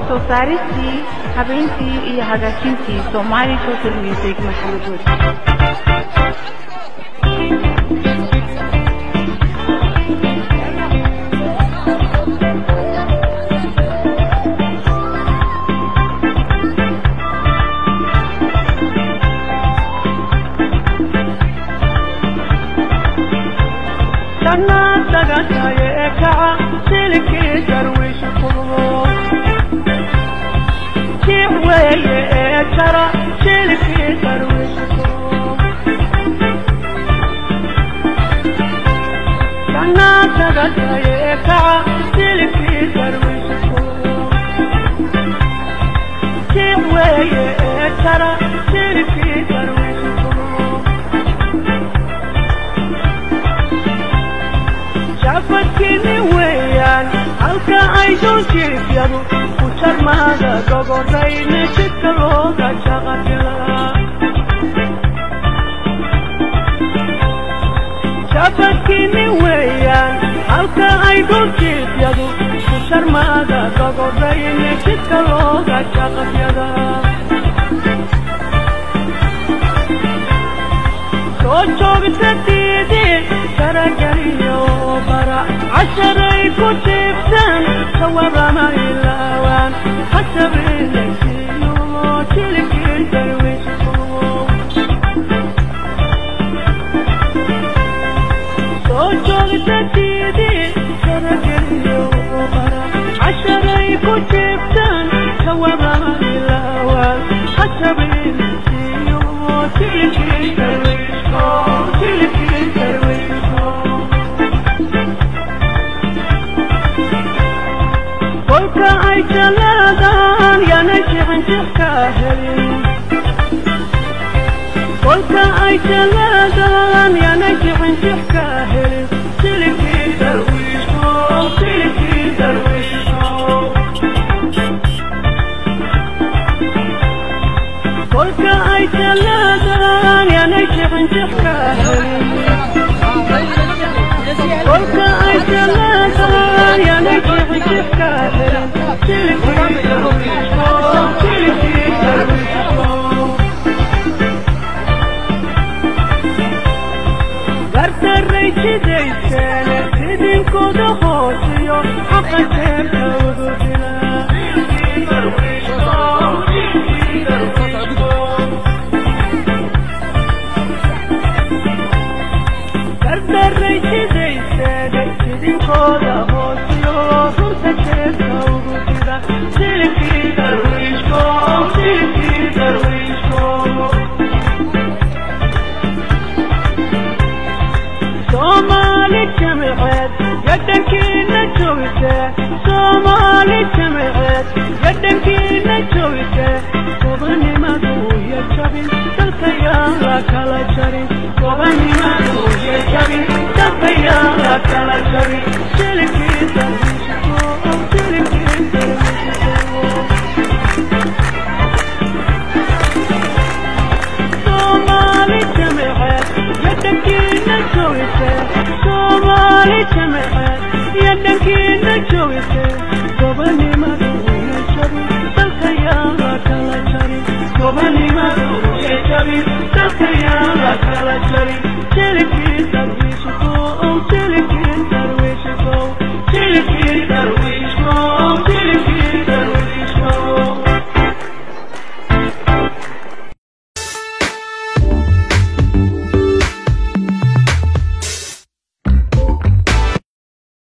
Soo saaristii, habeyntii iyo hagaajintii Somali Total Music Maxamed Wad. Halkiini weeyaan halka ay dhuljiifyadu ku sharmaada dogodayne jidka looga jaqafyada. Soo joogtadiidi saragaliyo bara casharay ku jiibtaan sawabama ilaawaan hashabeelasiiyo jilikii darwiishku. Soo joogtadiidi saragaliyo bara casharay ku jiibtaan sawabama ilaawaan hashabeelasiiyo jilikii darwiishku, jilikii darwiishku. Kolka ay jalaadaan yaanay jixin jix ka helin, kolka ay jalaadaan yaanay jixin jix ka helin jilikii darwiishku, jilikii darwiishku. Kolka ay jalaadaan yaanay jixin jix ka helin, kolka ay jalaadaan yaanay jixin jix ka helin jilikii darwiishku, jilikii darwiishku. Gartaray jidayse